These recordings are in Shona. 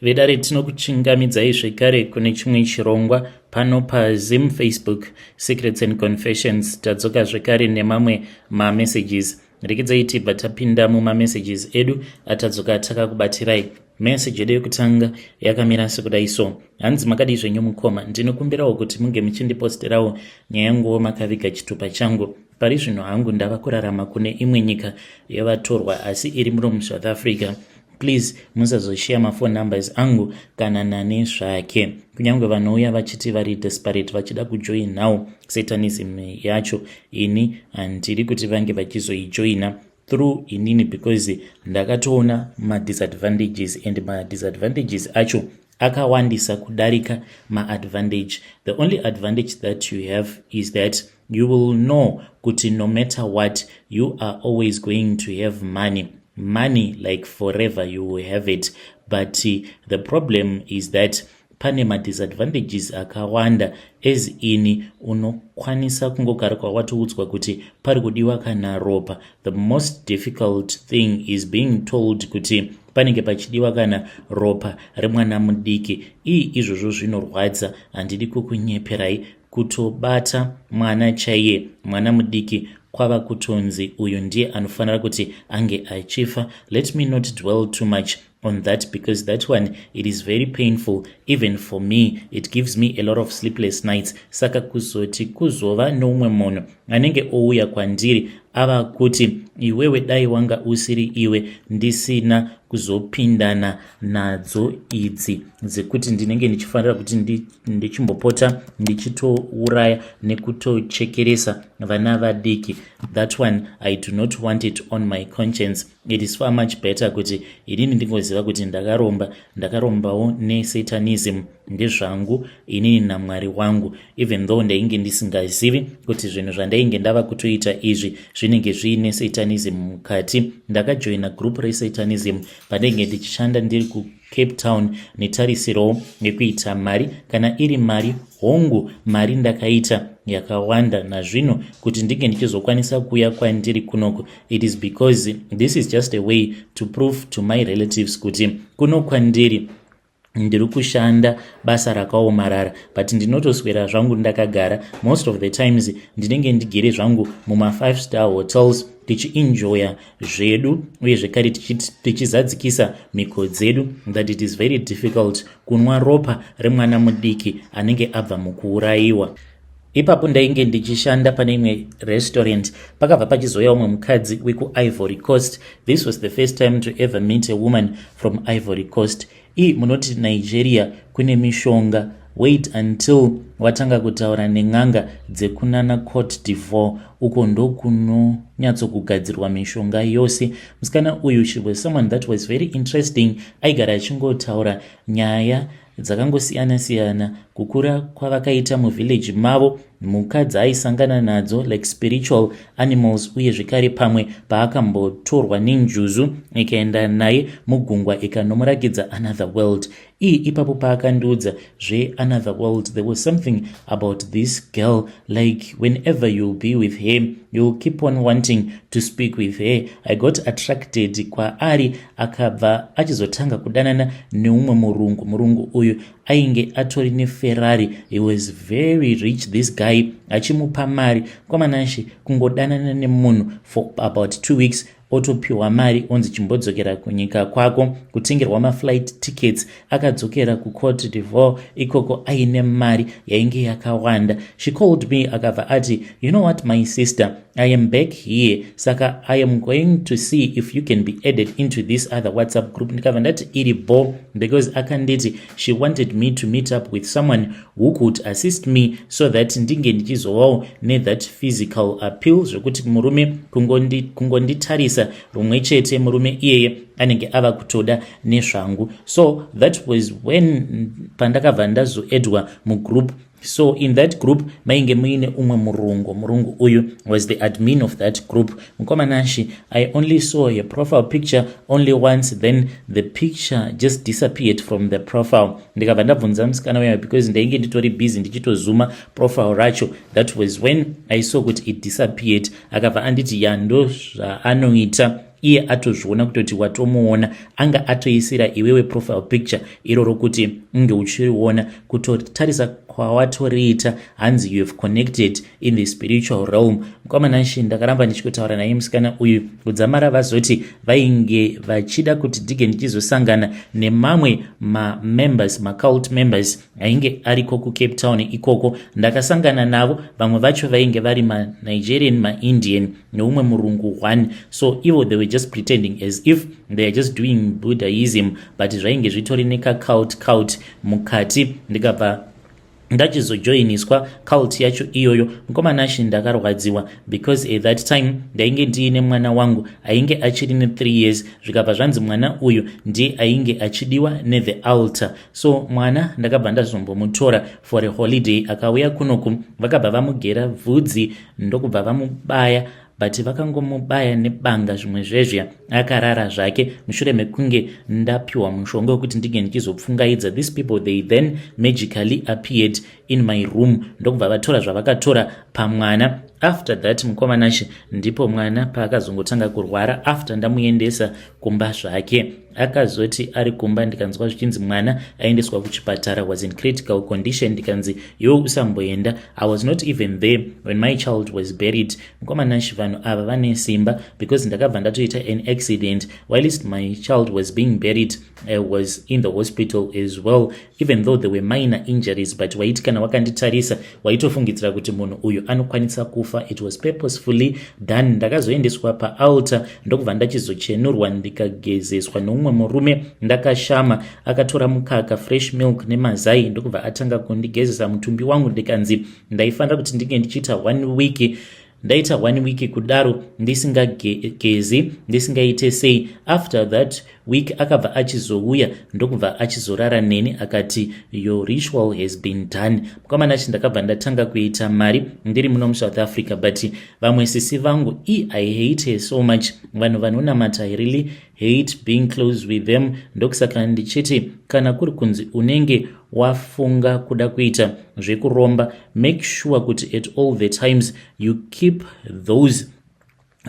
Vedare, tinokuchingamidzai zvekare kune chimwe chirongwa pano paZim Facebook Secrets and Confessions. Tadzoka zvekare nemamwe mamessages. Rekedzai tibva tapinda mumamessages edu atadzoka takakubatirai. Message yedu yekutanga yakamira sekudai so: Hanzi, "Makadii zvenyu mukoma? Ndinokumbirawo kuti munge muchindiposterawo nyaya yanguwo makaviga chitupa changu. Pari zvino hangu ndava kurarama kune imwe nyika yevatorwa, asi iri muno muSouth Africa. Please musazoshiya maphone numbers angu kana nani zvake, kunyange vanouya vachiti vari desperate vachida kujoinawo satanism yacho. Ini handiri kuti vange vachizoijoina through inini, because ndakatoona madisadvantages, and madisadvantages acho akawandisa kudarika maadvantage. The only advantage that you have is that you will know kuti no matter what, you are always going to have money, money like forever you will have it. But the problem is that pane madisadvantages akawanda, as in unokwanisa kungogara kwawatoudzwa kuti pari kudiwa kana ropa. The most difficult thing is being told kuti panenge pachidiwa kana ropa remwana mudiki. Ii, izvozvo zvinorwadza, handidi kukunyeperai. Kutobata mwana chaiye, mwana mudiki, kwava kutonzi uyu ndiye anofanira kuti ange achifa. Let me not dwell too much on that, because that one, it is very painful. Even for me, it gives me a lot of sleepless nights. Saka kuzoti kuzova neumwe munhu anenge ouya kwandiri ava kuti, 'Iwewe, dai wanga usiri iwe ndisina kuzopindana nadzo idzi dzekuti ndinenge ndichifanira kuti ndichimbopota ndichitouraya nekutochekeresa vana vadiki,' that one I do not want it on my conscience. It is far much better kuti inini ndingoziva kuti ndakaromba, ndakarombawo nesatanism, ndezvangu inini naMwari wangu, even though ndainge ndisingazivi kuti zvinhu zvandainge ndava kutoita izvi zvinenge zviine satanism mukati. Ndakajoina group resatanism pandainge ndichishanda ndiri kuCape Town netarisiro yekuita mari. Kana iri mari, hongu, mari ndakaita yakawanda. Nazvino kuti ndinge ndichizokwanisa kuuya kwandiri kunoko, it is because this is just a way to prove to my relatives kuti kuno kwandiri ndiri kushanda basa rakaomarara, but ndinotoswera zvangu ndakagara. Most of the times ndinenge ndigere zvangu muma5 star hotels, tichienjoya zvedu, uye zvekare tichizadzikisa mhiko dzedu, that it is very difficult kunwa ropa remwana mudiki anenge abva mukuurayiwa. Ipapo ndainge ndichishanda pane imwe restaurant. Pakabva pachizouya umwe mukadzi wekuIvory Coast. This was the first time to ever meet a woman from Ivory Coast. I munoti Nigeria kune mishonga, wait until watanga kutaura nen'anga dzekunana Cote d'Ivoire uko, ndokunonyatsokugadzirwa mishonga yose. Musikana uyu, she was someone that was very interesting. Aigara achingotaura nyaya dzakangosiyana-siyana, kukura kwavakaita muvillage mavo, mhuka dzaaisangana nadzo like spiritual animals, uye zvekare pamwe paakambotorwa nenjuzu ikaenda naye mugungwa ikanomurakidza another world. Ii, ipapo paakandiudza zveanother world, there was something about this girl, like whenever you'll be with him, you'll keep on wanting to speak with her. I got attracted kwaari. Akabva achizotanga kudanana neumwe murungu. Murungu uyu ainge atori neFerrari. He was very rich, this guy, achimupa mari kwamanashe. Kungodanana nemunhu for about 2 weeks, otopiwa mari, onzi chimbodzokera kunyika kwako, kutengerwa maflight tickets. Akadzokera kuCote d'Ivoire ikoko aine mari yainge yakawanda. She called me, akabva ati, 'You know what, my sister, I am back here, saka I am going to see if you can be added into this other WhatsApp group.' Ndikabva ndati iri bo, because akanditi she wanted me to meet up with someone who could assist me so that ndinge ndichizovawo nethat physical appeal, zvekuti murume kungonditarisa rumwe chete, murume iyeye anenge ava kutoda nezvangu. So that was when pandakabva ndazoedwa mugroup. So in that group mainge muine umwe murungu. Murungu uyu was the admin of that group. Mukomanashi, I only saw a profile picture only once, then the picture just disappeared from the profile. Ndikabva ndabvunza musikana uya, because ndainge nditori busy ndichitozuma profile racho. That was when I saw kuti it disappeared. Akabva anditi, "Ya, ndo zvaanoita." Iye atozviona kutoti watomuona, anga atoisira iwewe profile picture iroro kuti unge uchiriona. Kutotarisa kwawatoriita, hanzi you have connected in the spiritual realm. Mukoma Nashe, ndakaramba ndichikutaura naye musikana uyu kudzamara vazoti vainge vachida kuti dige ndichizosangana nemamwe mamembers, macult members ainge ariko kuCape Town ikoko. Ndakasangana navo, vamwe vacho vainge vari maNigerian, maIndian neumwe murungu one. So ivo they were just pretending as if they are just doing Buddhism, but zvainge zvitori nekacult cult mukati. Ndikabva ndachizojoiniswa cult yacho iyoyo. Mukoma Nashe, ndakarwadziwa because at that time ndainge ndiine mwana wangu ainge achiri ne3 years. Zvikabva zvanzi mwana uyu ndiye ainge achidiwa nethe altar. So mwana ndakabva ndazombomutora for a holiday, akauya kunoku, vakabva vamugera bvudzi, ndokubva vamubaya, but vakangomubaya nebanga zvimwe zvezvia, akarara zvake. Mushure mekunge ndapiwa mushonga wekuti ndinge ndichizopfungaidza, these people, they then magically appeared in my room, ndokubva vatora zvavakatora pamwana. After that, mukoma Nashe, ndipo mwana paakazongotanga kurwara after ndamuendesa kumba zvake. Akazoti ari kumba, ndikanzwa zvichinzi mwana aendeswa kuchipatara, was in critical condition. Ndikanzi, "Iwe usamboenda." I was not even there when my child was buried. Mukoma Nashe, vanhu ava vane simba, because ndakabva ndatoita an accident whilst my child was being buried. I was in the hospital as well. Even though there were minor injuries, but waiti kana wakanditarisa waitofungidzira kuti munhu uyu anokwanisa kufa. It was purposefully done. Ndakazoendeswa paaltar, ndokubva ndachizochenurwa, ndikagezeswa neumwe murume ndakashama. Akatora mukaka, fresh milk nemazai, ndokubva atanga kundigezesa mutumbi wangu. Ndikanzi ndaifanira kuti ndinge ndichiita one week, ndaita one week kudaro ndisingagezi, ndisingaite sei. After that week akabva achizouya, ndokubva achizorara neni, akati, "Your ritual has been done." Mukoma Nashe, ndakabva ndatanga kuita mari ndiri muno muSouth Africa, but vamwe sisi vangu, I hate her so much. Vanhu vanonamata, I really hate being close with them. Ndokusaka ndichiti kana kuri kunzi unenge wafunga kuda kuita zvekuromba, make sure kuti at all the times you keep those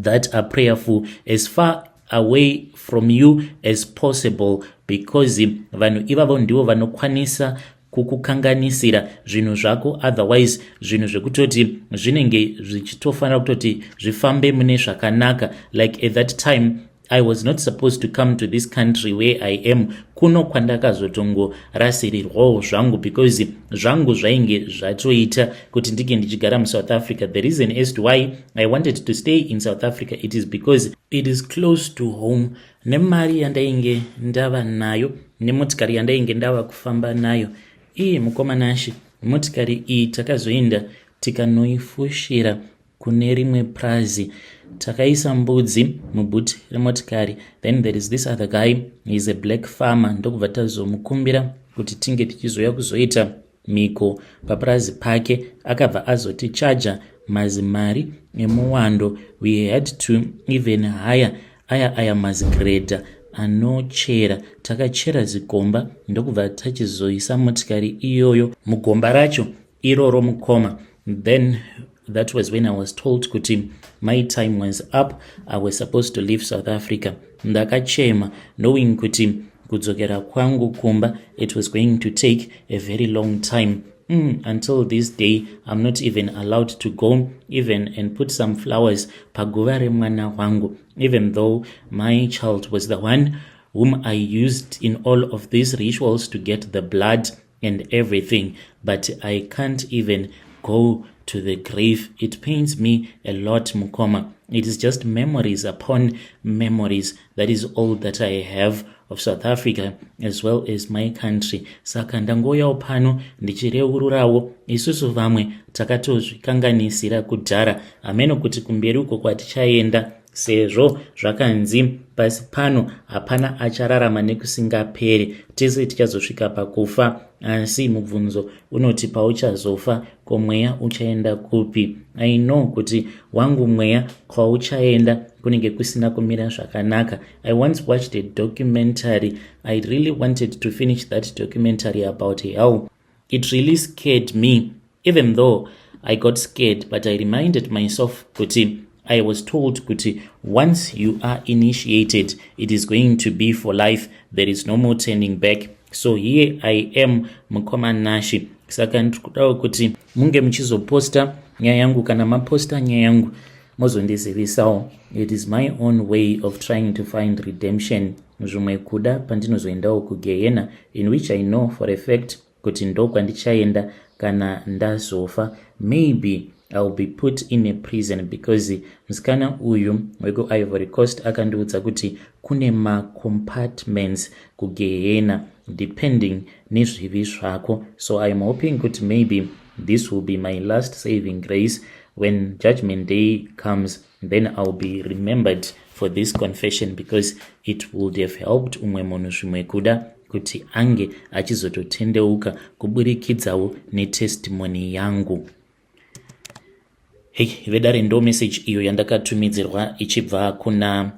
that are prayerful as far away from you as possible, because vanhu ivavo ndivo vanokwanisa kukukanganisira zvinhu zvako. Otherwise zvinhu zvekutoti zvinenge zvichitofanira kutoti zvifambe mune zvakanaka. Like at that time I was not supposed to come to this country where I am, kuno kwandakazotongorasirirwawo zvangu, because zvangu zvainge zvatoita kuti ndinge ndichigara muSouth Africa. The reason as to why I wanted to stay in South Africa, it is because it is close to home. Nemari yandainge ndava nayo, nemotikari yandainge ndava kufamba nayo iye, mukoma Nashe, motikari iyi takazoenda tikanoifushira kune rimwe prazi. Takaisa mbudzi mubhuti remotikari. Then there is this other guy, is a black farmer, ndokubva tazomukumbira kuti tinge tichizoya kuzoita mhiko papurazi pake. Akabva azotichaja mazimari emuwando. We had to even hire aya aya mazigreda anochera. Takachera zigomba, ndokubva tachizoisa motikari iyoyo mugomba racho iroro, mukoma. Then that was when I was told kuti my time was up, I was supposed to leave South Africa. Ndakachema knowing kuti kudzokera kwangu kumba, it was going to take a very long time. Until this day I'm not even allowed to go even and put some flowers paguva remwana wangu, even though my child was the one whom I used in all of these rituals to get the blood and everything, but I can't even go to the grave. It pains me a lot, mukoma. It is just memories upon memories. That is all that I have of South Africa as well as my country. Saka ndangoyawo pano ndichireururawo. Isusu vamwe takatozvikanganisira kudhara, hameno kuti kumberi uko kwatichaenda, sezvo zvakanzi pasi pano hapana achararama nekusingaperi, tese tichazosvika pakufa. Asi mubvunzo unoti, pauchazofa, ko mweya uchaenda kupi? I know kuti wangu mweya kwauchaenda kunenge kusina kumira zvakanaka. I once watched a documentary. I really wanted to finish that documentary about hell. It really scared me. Even though I got scared, but I reminded myself kuti I was told kuti once you are initiated, it is going to be for life. There is no more turning back. So here I am, mukoma Nashi. Saka ndiri kudawo kuti munge muchizoposta nyaya yangu. Kana maposta nyaya yangu, mozondizivisawo. It is my own way of trying to find redemption, zvimwe kuda pandinozoendawo kugehena, in which I know for a fact kuti ndo kwandichaenda kana ndazofa. Maybe I will be put in a prison, because musikana uyu wekuIvory Coast akandiudza kuti kune macompartments kugehena depending nezvivi zvako. So I am hoping kuti maybe this will be my last saving grace. When Judgment Day comes, then I will be remembered for this confession, because it would have helped umwe munhu zvimwe kuda kuti ange achizototendeuka kuburikidzawo netestimony yangu. Hei vedare, ndo message iyo yandakatumidzirwa ichibva kuna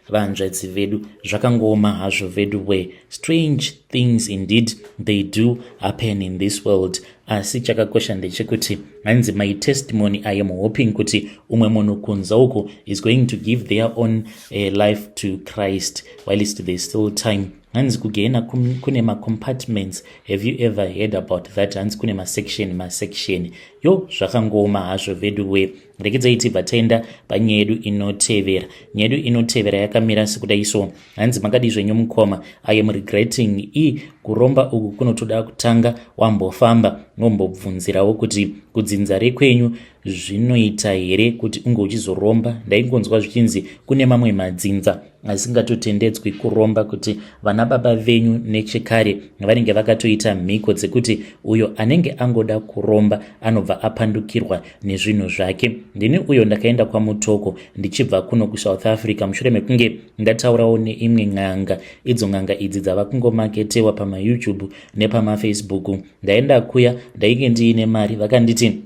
vanzvadzi vedu. Zvakangooma hazvo vedu we. Strange things indeed, they do happen in this world. Asi chakakosha ndechekuti hanzi my testimony, I am hoping kuti umwe munhu kunze uku is going to give their own life to Christ whilst there is still time. Hanzi kugehena kune macompartments. Have you ever heard about that? Hanzi kune masection, masection. Yo, zvakangooma hazvo vedu we. Rekedzai tibva taenda panyaya yedu inotevera. Nyaya yedu inotevera yakamira sekudai so. Hanzi, "Makadi zvenyu mukoma? I am regretting i kuromba uku. Kunotoda kutanga wambofamba, wombobvunzirawo kuti kudzinza rekwenyu zvinoita here kuti unge uchizoromba. Ndaingonzwa zvichinzi kune mamwe madzinza asingatotendedzwi kuromba, kuti vana baba venyu nechekare vanenge vakatoita mhiko dzekuti uyo anenge angoda kuromba anobva apandukirwa nezvinhu zvake. Ndini uyo ndakaenda kwaMutoko ndichibva kuno kuSouth Africa mushure mekunge ndataurawo neimwe n'anga. Idzo n'anga idzi dzava kungomaketewa pamaYouTube nepamaFacebook. Ndaenda kuya, ndainge ndiine mari. Vakanditi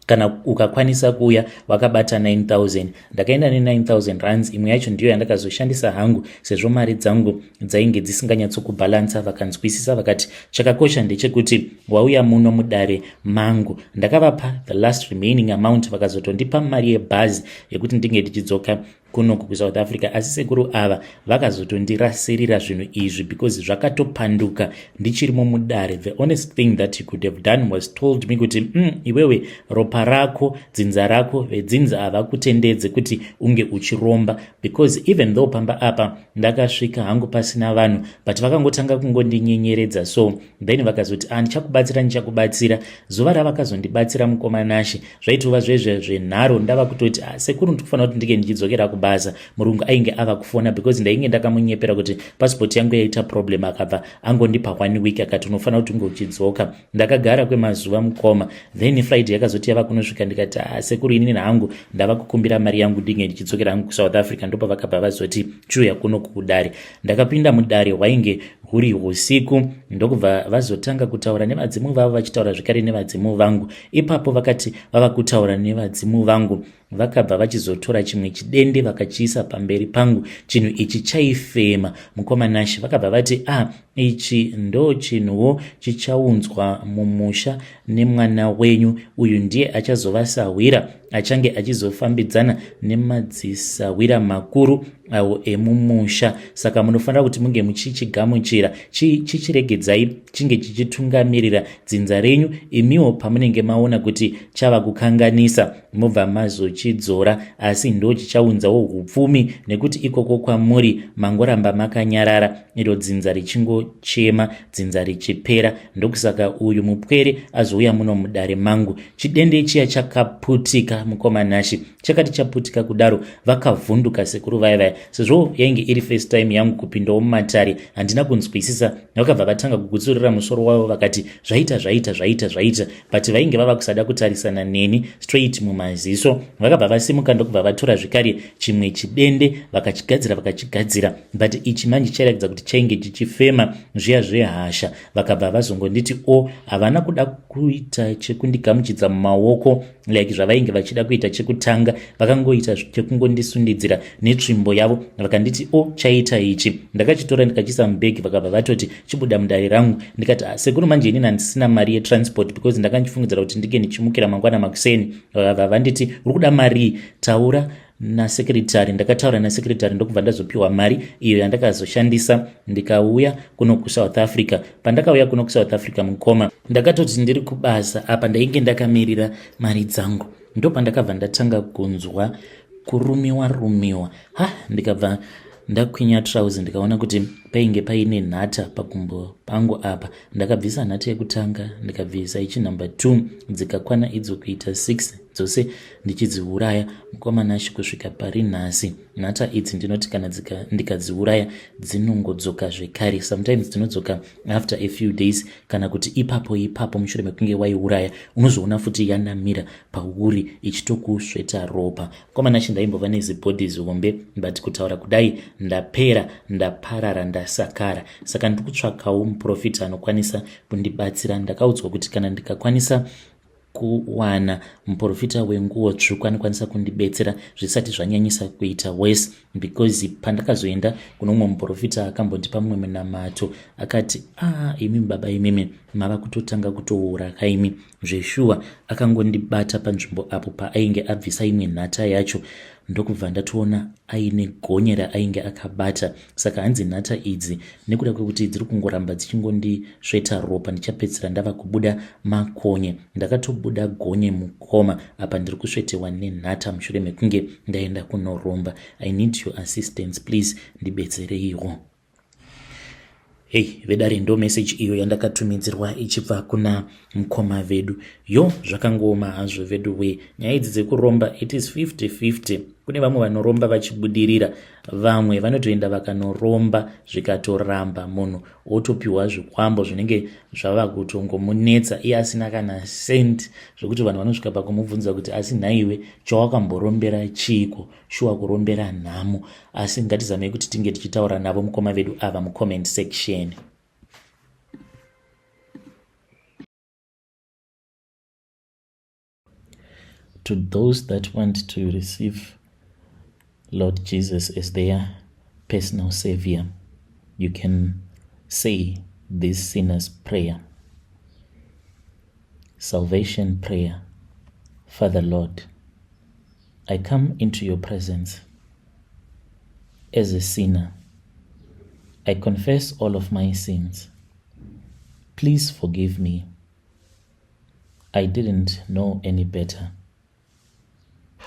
kana ukakwanisa kuuya wakabata 9000. Ndakaenda ne9000 rands. Imwe yacho ndiyo yandakazoshandisa hangu sezvo mari dzangu dzainge dzisinganyatsokubhalansa. Vakanzwisisa, vakati chakakosha ndechekuti wauya muno mudare mangu. Ndakavapa the last remaining amount, vakazotondipa mari yebhazi yekuti ndinge ndichidzoka kunoku kuSouth Africa. Asi sekuru ava vakazotondirasirira zvinhu izvi because zvakatopanduka ndichirimo mudare. The honest thing that he could have done was told me kuti iwewe ropa rako, dzinza rako, vedzinza havakutendedze kuti unge uchiromba, because even though pamba apa ndakasvika hangu pasina vanhu, but vakangotanga kungondinyenyeredza. So then vakazoti, 'Ah, ndichakubatsira, ndichakubatsira.' Zuva ravakazondibatsira, mukoma Nashe, zvaitova zvezve zvenharo. Ndava kutoti, 'Ah, sekuru, ndikufanira kuti ndinge ndichidzokera kubasa.' Murungu ainge ava kufona because ndainge ndakamunyepera kuti pasipoti yangu yaita problem. Akabva angondipa one week, akati unofanira kuti unge uchidzoka. Ndakagara kwemazuva, mukoma. Then Friday yakazoti yava kunosvika, ndikati, 'Ah, sekuru, inini hangu ndava kukumbira mari yangu ndinge ndichidzokera hangu kuSouth Africa.' Ndopavakabva vazoti, 'Chiuya kuno kudare.' Ndakapinda mudare, hwainge huri usiku. Ndokubva vazotanga kutaura nevadzimu vavo, vachitaura zvekare nevadzimu vangu. Ipapo vakati vava kutaura nevadzimu vangu, vakabva vachizotora chimwe chidende vakachiisa pamberi pangu. Chinhu ichi chaifema, mukoma Nashe. Vakabva vati, 'Ah, ichi ndo chinhuwo chichaunzwa mumusha nemwana wenyu uyu. Ndiye achazova sahwira, achange achizofambidzana nemadzisahwira makuru awo emumusha. Saka munofanira kuti munge muchichigamuchira. Chichiregedzai chinge chichitungamirira dzinza renyu. Imiwo pamunenge maona kuti chava kukanganisa, mobva mazochidzora. Asi ndo chichaunzawo upfumi, nekuti ikoko kwamuri mangoramba makanyarara, iro dzinza richingochema, dzinza richipera. Ndokusaka uyu mupwere azouya muno mudare mangu.' Chidende chiya chakaputika, mukoma Nashe. Chakati chaputika kudaro, vakavhunduka sekuru vaya vaya. Sezvo yainge iri first time yangu kupindawo mumatare, handina kunzwisisa. Vakabva vatanga kugutsurira musoro wavo, vakati, 'Zvaita, zvaita, zvaita, zvaita.' But vainge vava kusada kutarisana neni straight mumaziso. Vakabva vasimuka, ndokubva vatora zvekare chimwe chidende, vakachigadzira, vakachigadzira. But ichi manje chairatidza kuti chainge chichifema zviya zvehasha. Vakabva vazongonditi o, havana kuda kuita chekundigamuchidza mumaoko like zvavainge vachiita. vachida kuita chekutanga, vakangoita chekungondisundidzira netsvimbo yavo, vakanditi o oh, chaita ichi. Ndakachitora ndikachiisa mubhegi, vakabva vatoti chibuda mudare rangu. Ndikati ah, sekuru, manje inini handisina mari yetransport because ndakandifungidzira kuti ndinge ndichimukira mangwana makuseni. Vakabva vanditi uri kuda marii, taura nasekretary. Ndakataura nasekretary ndokubva ndazopiwa mari iyo yandakazoshandisa ndikauya kuno kuSouth Africa. Pandakauya kuno kuSouth Africa mukoma, ndakatoti ndiri kubasa apa, ndainge ndakamirira mari dzangu, ndopandakabva ndatanga kunzwa kurumiwa rumiwa. Ha, ndikabva ndakwinya trouse, ndikaona kuti painge paine nhata pakumbo pangu apa. Ndakabvisa nhata yekutanga, ndikabvisa ichi number 2, dzikakwana idzo kuita 6 dzose ndichidziuraya. Mukoma Nashi, kusvika pari nhasi nhata idzi ndinoti kana ndikadziuraya dzinongodzoka zvekare. Sometimes dzinodzoka after a few days kana kuti ipapo ipapo mushure mekunge waiuraya, unozoona futi yanamira pauri ichitokusveta ropa. Mukoma Nashi, ndaimbova nezibhodhi zihombe, but kutaura kudai ndapera, ndaparara, ndasakara. Saka ndiri kutsvakawo muprofita anokwanisa kundibatsira. Ndakaudzwa kuti kana ndikakwanisa kuwana muprofita wenguo tsvuku anokwanisa kundibetsera zvisati zvanyanyisa kuita worse, because pandakazoenda kuno mumwe muprofita akambondipa mumwe munamato, akati a ah, imi baba, imimi mava kutotanga kutoura kaimi zveshuwa. Akangondibata panzvimbo apo paainge abvisa imwe nhata yacho, ndokubva ndatoona aine gonye raainge akabata. Saka hanzi nhata idzi, nekuda kwekuti dziri kungoramba dzichingondisveta ropa, ndichapedzisira ndava kubuda makonye. Ndakatobuda gonye mukoma, apa ndiri kusvetewa nenhata mushure mekunge ndaenda kunoromba. I need your assistance please, ndibetsereiwo. Hei vedare, ndo message iyo yandakatumidzirwa ichibva kuna mukoma vedu. Yo, zvakangooma hazvo vedu we. Nyaya idzi dzekuromba, it is 50-50. Kune vamwe vanoromba vachibudirira, vamwe vanotoenda vakanoromba zvikatoramba, munhu otopiwa zvikwambo zvinenge zvava kutongomunetsa iye asina kana cent, zvekuti vanhu vanosvika pakumubvunza kuti asi nhaiwe chawakamborombera chiiko? Shuwa kurombera nhamo. Asi ngatizamei kuti tinge tichitaura navo mukoma vedu ava mucomment section. To those that want to receive Lord Jesus as their personal savior, you can say this sinner's prayer, salvation prayer. Father Lord, I come into your presence as a sinner. I confess all of my sins. Please forgive me. I didn't know any better.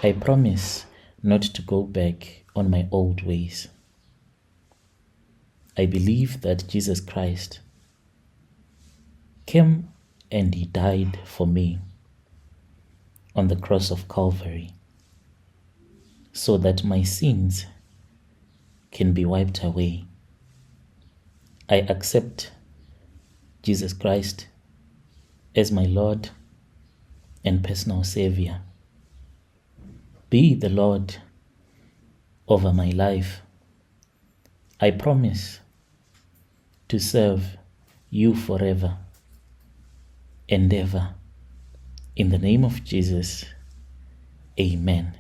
I promise not to go back on my old ways. I believe that Jesus Christ came and he died for me on the cross of Calvary so that my sins can be wiped away. I accept Jesus Christ as my Lord and personal Savior. Be the Lord over my life. I promise to serve you forever and ever. In the name of Jesus, amen.